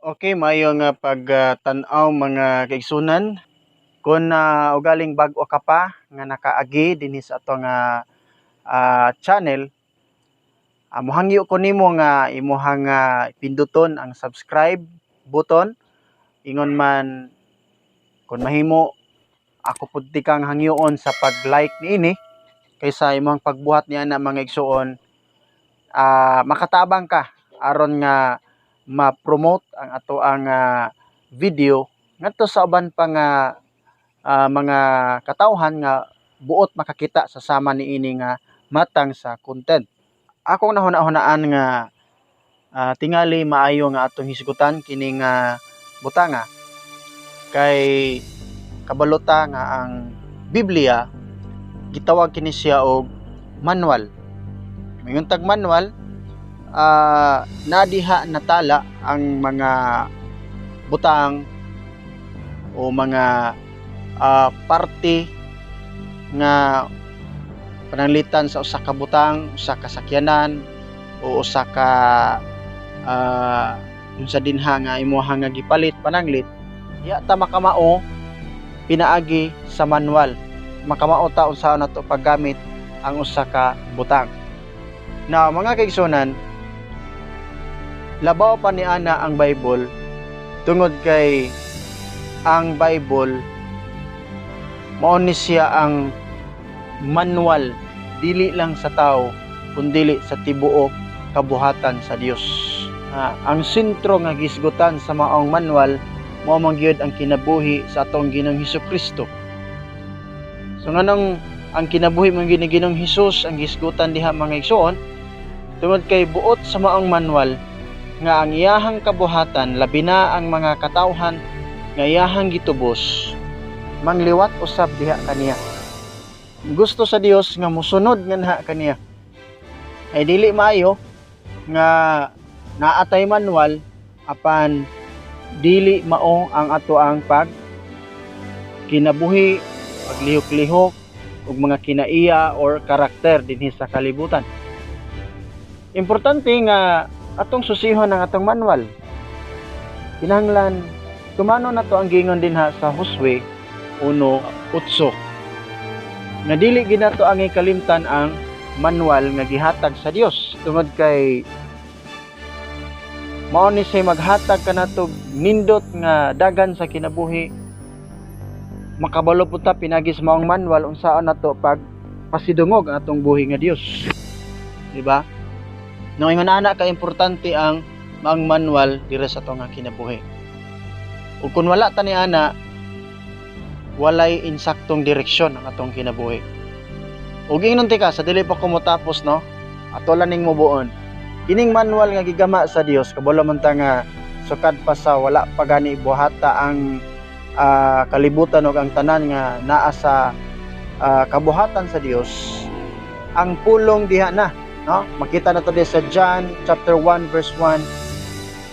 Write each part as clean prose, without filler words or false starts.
Okay, maayo nga pagtan-aw, mga kaigsunan. Kung ugaling bag-o ka pa nga nakaagi dinhi sa atong channel, muhangyo ko nimo nga imuhang pinduton ang subscribe button. Ingon man kung mahimo, ako pud kang hangyoon sa pag-like niini kaysa imong pagbuhat niya na, mga igsuon, makatabang ka aron nga ma-promote ang ato ang video ngadto sa uban pa nga mga katawhan nga buot makakita sa sama niini nga matang sa content. Akong nahuna-hunaan nga tingali maayo nga atong hisgutan kini nga butanga kay kabalo ta nga ang Biblia gitawag kini siya og manual. Moingon tag manual, naa diha natala ang mga butang o mga parte nga pananglitan sa usa ka butang, usa ka sakyanan o usa ka unsa dinha nga imuha nga gipalit. Pananglit diha ta makamao pinaagi sa manual, makamao ta unsaon nato paggamit ang usa ka butang. Now, mga kaigsunan, labaw pa ni ana ang Bible tungod kay ang Bible mao ni siya ang manual dili lang sa tao kundili sa tibuok kabuhatan sa Dios. Ang sentro nga gisgutan sa maong manual mao man gyud ang kinabuhi sa atong Ginoong Hesus Kristo. So nganong ang kinabuhi man gyud ni Ginoong Hesus ang gisgutan diha, mga igsoon? Tungod kay buot sa maong manual nga ang iyahang kabuhatan, labi na ang mga katawhan nga iyahang gitubos, mangliwat usab diha kaniya. Gusto sa Dios nga musunod nganha kaniya. Ay dili maayo nga naatay manual apan dili mao ang ato ang pag kinabuhi, paglihok-lihok ug mga kinaiya or karakter dinhi sa kalibutan. Importante nga atong susihon ang atong manual. Kinahanglan tumano nato ang giingon dinha sa Josue 1:8 nga dili ginato ang ikalimtan ang manual nga gihatag sa Dios tungod kay mao ni siya maghatag kanato nindot nga dagan sa kinabuhi. Makabalo pud ta pinaagi sa maong manual unsaon nato pag pasidungog ang atong buhi nga Dios, di ba? No, ingon ana ka importante ang maong manual diri sa atong nga kinabuhi. Ug kun wala ta ni ana, walay insaktong direksyon ang atong kinabuhi. Ug ingnon tika sa dili pa ko motapos, no, ato lang ning mubuon. Kining manual nga gigama sa Dios, kabalo man ta nga sukad pa sa wala pa gani buhata ang kalibutan ug ang tanan nga naa sa kabuhatan sa Dios, ang pulong diha na, no? Makita na to di sa John chapter 1 verse 1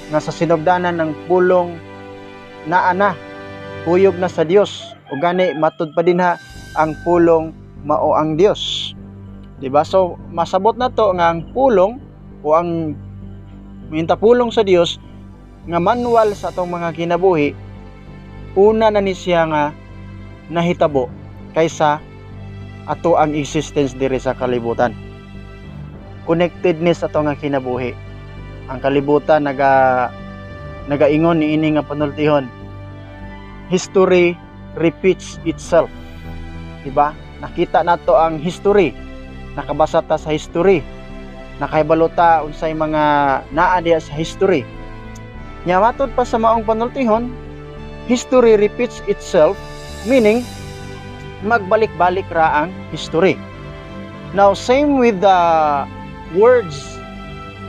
nga sa sinugdanan ng pulong naa na, kuyog na sa Dios, ug gani matud pa dinha ang pulong mao ang Dios, di ba? So masabot na to nga ang pulong o ang minta pulong sa Dios nga manual sa atong mga kinabuhi, una na ni siya nga nahitabo kaysa ato ang existence diri sa kalibutan. Connected ni sa ato nga kinabuhi. Ang kalibutan nagaingon niini nga panultihon, "History repeats itself," di ba? Nakita nato ang history, nakabasa ta sa history, nakahibalo ta unsay mga naa diha sa history. Nya matud pa sa maong panultihon, history repeats itself, meaning magbalik-balik ra ang history. Now, same with the words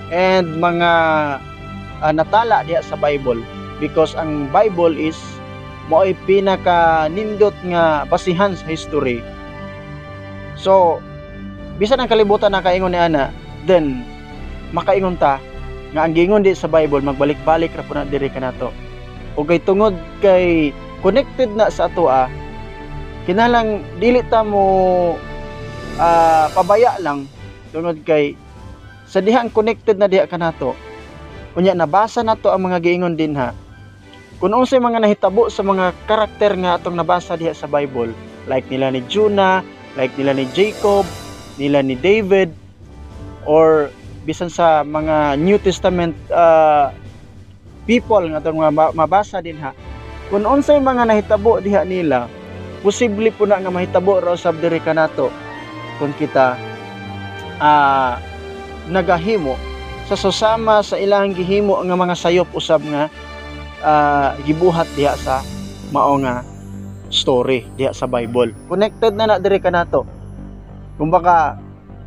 and mga natala diha sa Bible, because ang Bible is mao'y pinaka nindot nga basihan sa history. So bisan ang kalibutan nakaingon ni ana, then makaingon ta nga ang giingon di sa Bible magbalik-balik ra pud na diri kanato. Ug kay tungod kay connected na sa atoa, kinahanglan dili ta mo pabaya lang tungod kay sa dihang connected na diha kanato. Unya nabasa nato ang mga giingon dinha. Kung unsay mga nahitabo sa mga karakter nga atong nabasa diha sa Bible, like nila ni Jonah, like nila ni Jacob, nila ni David, or bisan sa mga New Testament people nga atong mabasa dinha, kung unsay mga nahitabo diha nila, posible po na nga mahitabo ra usab diri kanato kung kita nagahimo sa susama sa ilang gihimo nga mga sayop usab nga gibuhat diha sa mao nga story diha sa Bible. Connected na na diri kanato. Kumbaga,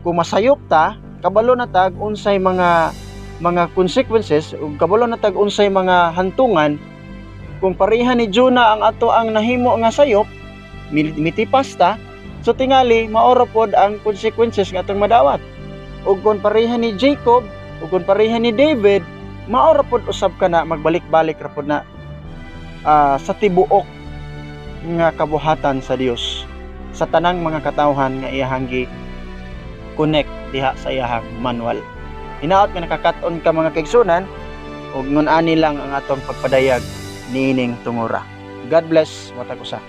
kung masayop ta, kabalo na tag unsay mga consequences ug kabalo na tag unsay mga hantungan kung pareha ni Jonah ang ato ang nahimo nga sayop, mitipas ta, so tingali mao ra pod ang consequences nga atong madawat. Ug kung pareha ni Jacob, ug kung pareha ni David, mao ra pod usab kana, magbalik-balik ra pod na sa tibuok nga kabuhatan sa Dios sa tanang mga katawhan nga iyahang gi connect diha sa iyahang manual. Hinaot nga nakakat-on ka, mga kaigsunan, ug ngun ani lang ang atong pagpadayag niining tungura. God bless matag usa.